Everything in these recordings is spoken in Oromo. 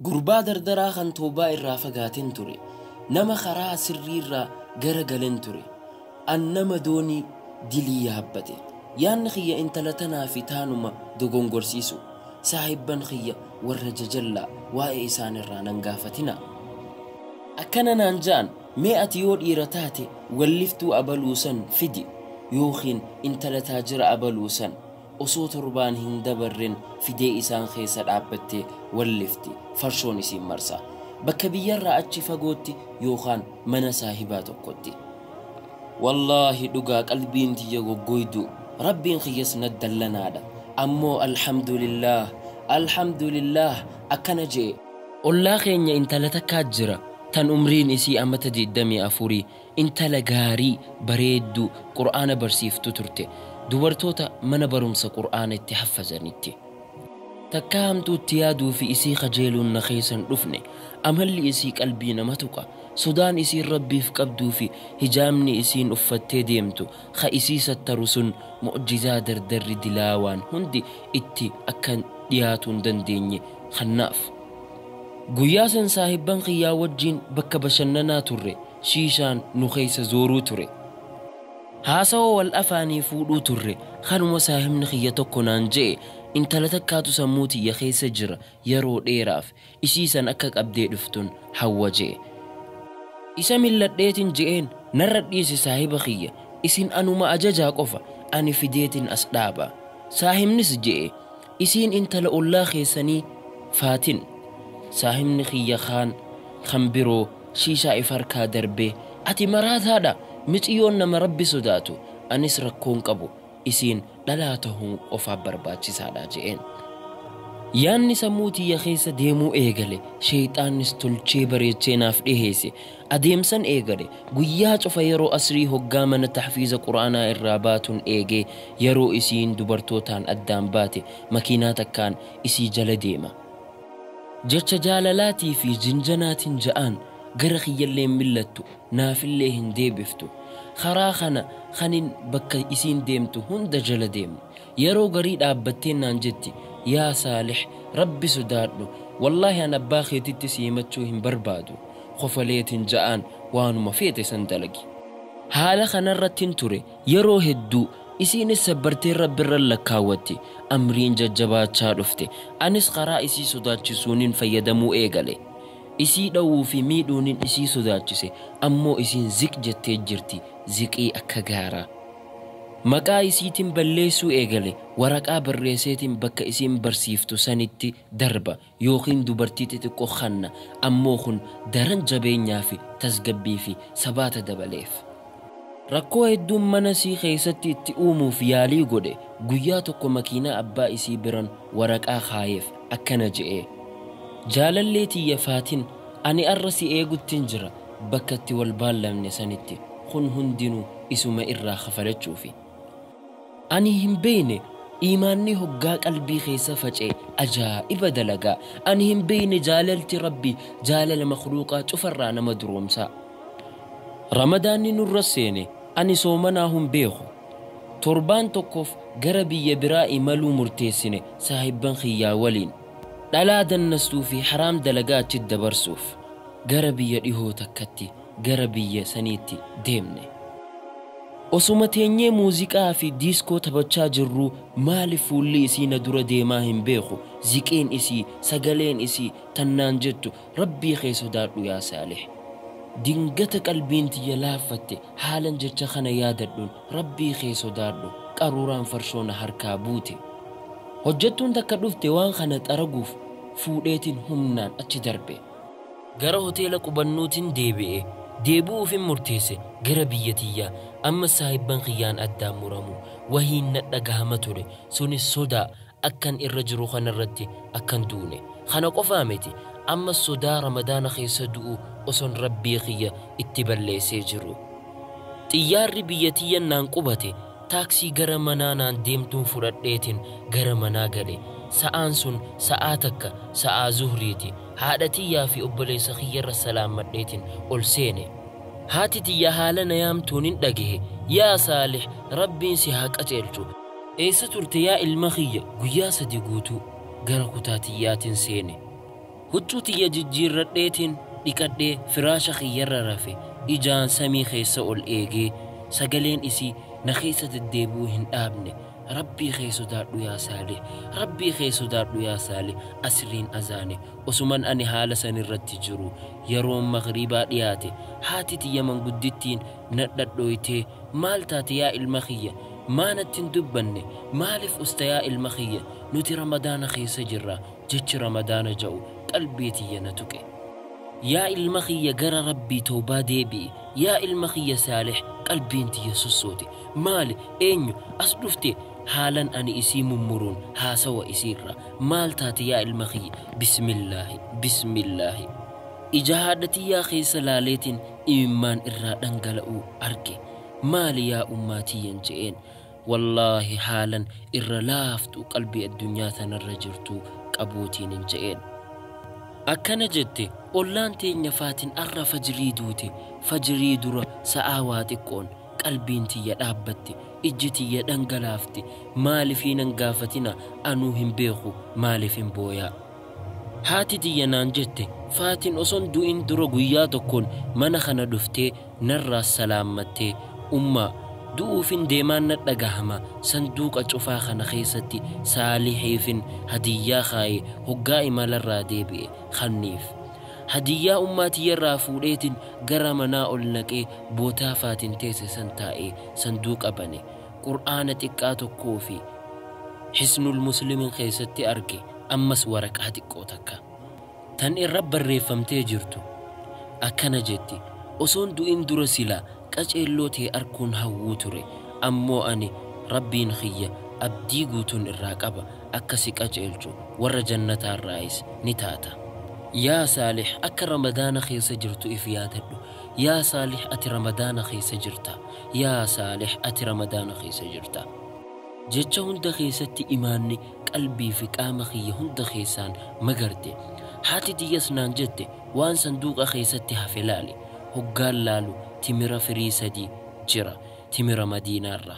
Gurbaa dardaraa kan toobaa irraa fagaateen ture. Nama karaa sirrii irraa gara galen ture. An nama doonii dilii yaabbate. Yaanni kiyya intala tanaa fi taanuma dogongorsiisu. Saahibban kiyya warra jajallaa waa'ee isaan irraa nan gaafatina. Akkana naan ja'an, mee ati yoo dhiira taate walliftuu abaluu san fidi yookiin intala taajira abaluu san osoo torbaan hin dabarren fidee isaan keessa dhaabbattee wallifti farshoon isiin marsa. Bakka biyyarraa achi fagootti yookaan mana saahibaa tokkotti. Wallaahi dhugaa qalbiin tiyya goggoydu rabbiin kiyyas na dallanaadha. Ammoo alhamdulillaah alhamdulillaah akkana je'e. Ollaa keenya intala takkaa jira tan umriin isii amata 24 intala gaarii bareedduu qur'aana barsiiftu turte. Dubartoota mana barumsa qur'aana itti haffazanitti. Takkaa hamtuutti yaaduu fi isii kajeeluun na keessa hin dhufne. Amalli isii qalbii nama tuqa. Sodaan isiin rabbiif qabduu fi hijaabni isiin uffattee deemtu ka isii sattaru sun mu'jizaa dardarri dilaawaan hundi itti akka dhiyaatuu hin dandeenye kannaaf. Guyyaa san saahibban kiyyaa wajjiin bakka bashannanaa turre shiishaan nu keessa zooruu ture. Haasawa wal afaanii fuudhuu turre kanuma saahibni kiyya tokko naan je'e intala takkaatu sammuu tiyya keessa jira yeroo dheeraaf isii san akka qabdee dhuftun hawwa je'e. Isa milladheetin je'een narra dhiisi saahiba kiyya isin anuma ajajaa qofa ani fideetin as dhaaba. Saahibnis je'e isiin intala ollaa keessanii Faatin. Saahibni kiyya kaan kan biroo shiishaa if harkaa darbee ati maraataadha miciyyoon nama rabbi sodaatu anis rakkoon qabu isiin dhalaa ta'uu qofaaf barbaachisaadha je'een. Yaanni sammuu tiyya keessa deemuu eegale sheeyxaannis tolchee bareechee naaf dhiheesse. Adeemsan eegale guyyaa cufa yeroo asrii hoggaa mana tahfiiza qur'aanaa irraa baatuun eegee yeroo isiin dubartootaan addaan baate makiinaa takkaan isii jala deema. Jecha jaalalaatii fi jinjanaatiin ja'aan gara kiyyallee millattu naafillee hin deebiftu. Karaa kana kanin bakka isiin deemtu hunda jala deemu. Yeroo garii dhaabbatteen naan jetti yaa Saalih rabbi sodaadhu wallaahi an abbaa keetitti si himachuu hin barbaadu. Kofaleetiin ja'aan waanuma feete san dalagi. Haala kanarrattin ture yeroo hedduu isiinis sabbartee rabbirra lakkaawwatti amriin jajjabaachaa dhufte. Anis karaa isii sodaachisuunin fayyadamuu eegale. Isii dhawuu fi miidhuunin isii sodaachise ammoo isiin ziq jettee jirti ziqii akka gaaraa. Maqaa isiitiin balleessuu eegale waraqaa barreesseetiin bakka isiin barsiiftu sanitti darba yookiin dubartii xixiqqoo kanna ammoo kun daran jabeenyaa fi tasgabbii fi sabaata dabaleef. Rakkoo hedduun mana isii keessatti itti uumuuf yaalii godhe guyyaa tokko makiinaa abbaa isii biran waraqaa kaayeef akkana je'ee. Jaalallee tiyya Faatin ani arra si eeguttin jira bakka itti wal baallamne sanitti kun hundinuu isuma irraa kafalachuufi. Ani hin beeyne iimaanni hoggaa qalbii keessa faca'e ajaa'iba dalagaa. Ani hin beeyne jaalalti rabbi jaalala makhluuqaa cufarraa nama duroomsaa. Ramadaanni nurra seene ani soomanaa hin beeku. Torbaan tokkoof gara biyya biraa imaluu murteessine saahibban kiyyaa waliin. Dhalaa dannastuu fi haraam dalagaa achi dabarsuuf gara biyya dhihoo takkatti gara biyya saniitti deemne. Osuma teenyee muuziqaa fi diiskoo taphachaa jirruu maaliif fuulli isii na dura deemaa hin beeku ziqeen isii sagaleen isii tannaan jettu rabbii kee sodaadhu yaa Saalih. Dingata qalbiin tiyya laaffatte haalan jecha kana yaadadhuun rabbii kee sodaadhu qaruuraan farshoo na harkaa buute. Hojjettuun takka dhufte waan kana xaraguuf fuudheetiin humnaan achi darbe. Gara hoteela qubannuutiin deebi'e. Deebi'uufin murteesse gara biyya tiyyaa amma saahibban kiyyaan addaan muramu wahiin na dhagahama ture sunis sodaa akkan irra jiru kanarratti akkan duune. Kana qofaa miti amma sodaa ramadaana keessa du'u oson rabbii kiyya itti balleessee jiru. Xiyyaarri biyya tiyyan naan qubate taaksii gara manaa naan deemtuun fudhadheetiin gara manaa gale. Sa'aan sun sa'aa takka sa'aa zuhriiti. Haadha tiyyaa fi obboleessa kiyyarra salaammadheetiin ol seene. Haati tiyya haala na yaamtuun hin dhagahe. Yaa Saalih rabbiin si haa qajeelchu. Eessa turte yaa ilma kiyya guyyaa sadi guutuu gara kutaa tiyyaatiin seene. Huccuu tiyya jijjiirradheetiin dhiqadhee firaasha kiyyarra rafe. Ijaan samii keessa ol eegee sagaleen isii na keessa deddeebi'uu hin dhaabne. Rabbii kee sodaadhu yaa Saalih, Rabbii kee sodaadhu yaa Saalih. Asriin azaane. Osuman ani haala san irratti jiru yeroon maghriibaa dhiyaate. Haati tiyya manguddittiin na dhadhooytee, maal taate yaa ilma kiyya, maa natti hin dubbanne, maaliif usta yaa ilma kiyya, nuti Ramadaana keessa jirra. Jechi Ramadaana ja'u qalbii tiyya na tuqe. Yaa ilma kiyya, gara Rabbii tawbaa deebi'i. Yaa ilma kiyya Saalih, qalbiin tiyya sossoote. Maali, eenyu as dhufte? Haalan ani isii mummuruun haasawa isiirra, maal taate yaa ilma kiyya? Bismillaahi, bismillaahi. Ija haadha tiyyaa keessa laaleetiin imimmaan irraa dhangala'uu arge. Maali yaa ummaa tiyyan je'een. Wallaahi haalan irra laaftuu qalbii addunyaa tanarra jirtuu qabuutiin hin je'een. Akkana jette, ollaan teenya Faatin arra fajrii duute, fajrii dura sa'aa waa xiqqoon. Qalbiin tiyya dhaabbatte, ijji tiyya dhangalaafte. Maaliifii nan gaafatina, anuu hin beeku maaliif hin booyaa. Haati tiyya naan jette, Faatin oson du'in dura guyyaa tokkoon mana kana dhuftee narraa salaammattee, ummaa, du'uufin deemaan na dhagahama, sanduuqa cufaa kana keessatti Saalihiifin hadiyyaa kaayee, hoggaa imalarraa deebi'e kanniif. Hadiyyaa ummaa tiyyarraa fuudheetiin gara manaa ol naqee bootaa Faatin teesse san taa'ee sanduuqa bane. Qur'aana xiqqaa tokkoo fi Hisnul Muslimin keessatti arge. Ammas waraqaa xiqqoo takka tan irra barreeffamtee jirtu. Akkana jetti, osoon du'in dura silaa qaceelloo ta'e arkuun hawwuu ture, ammoo ani Rabbiin kiyya abdii guutuun irraa qaba akkasi qaceelchu, warra jannataarraayis ni taata. Yaa Saalih, akka Ramadaana keessa jirtu if yaadadhu. Yaa Saalih, ati Ramadaana keessa jirta. Yaa Saalih, ati Ramadaana keessa jirta. Jecha hunda keessatti imaanni qalbii fi qaama kiyya hunda keessaan magarte. Haati tiyyas naan jette, waan sanduuqa keessatti hafe laali. Hoggaan laalu timira firii 3 jira, timira Madiinaarra.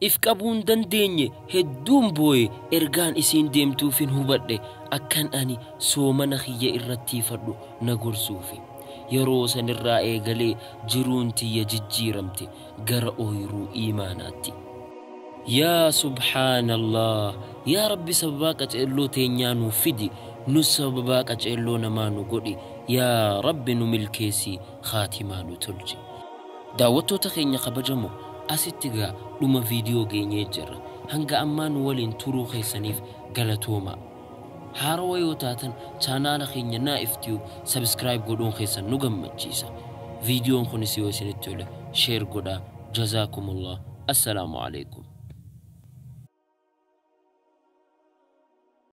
If qabuun dandeenye, hedduun booye. Ergaan isiin deemtuufin hubadhe, akkan ani soomana kiyya irrattiifadhu na gorsuufi. Yeroo sanirraa eegalee jiruun tiyya jijjiiramte gara ooyiruu iimaanaatti. Yaa subhaanallah! Yaa Rabbi, sababaa qaceelloo teenyaa nuuf fidi, nus sababaa qaceelloo namaa nu godhi. Yaa Rabbi, nu milkeessii khaatimaa nu tolchi. Daawwattoota keenya kabajamoo, asitti gaa dhuma viidiyoo geenyee jirra. Hanga ammaa nu waliin turuu keessaniif galatoomaa. Haarawa yoo taatan chaanaala keenya Naa'if Tube subscribe godhuun keessan nu gammachiisa. Viidiyoon kunis yoo isinitti tole share godhaa. Jazaakumullah. Assalaamu alaikum.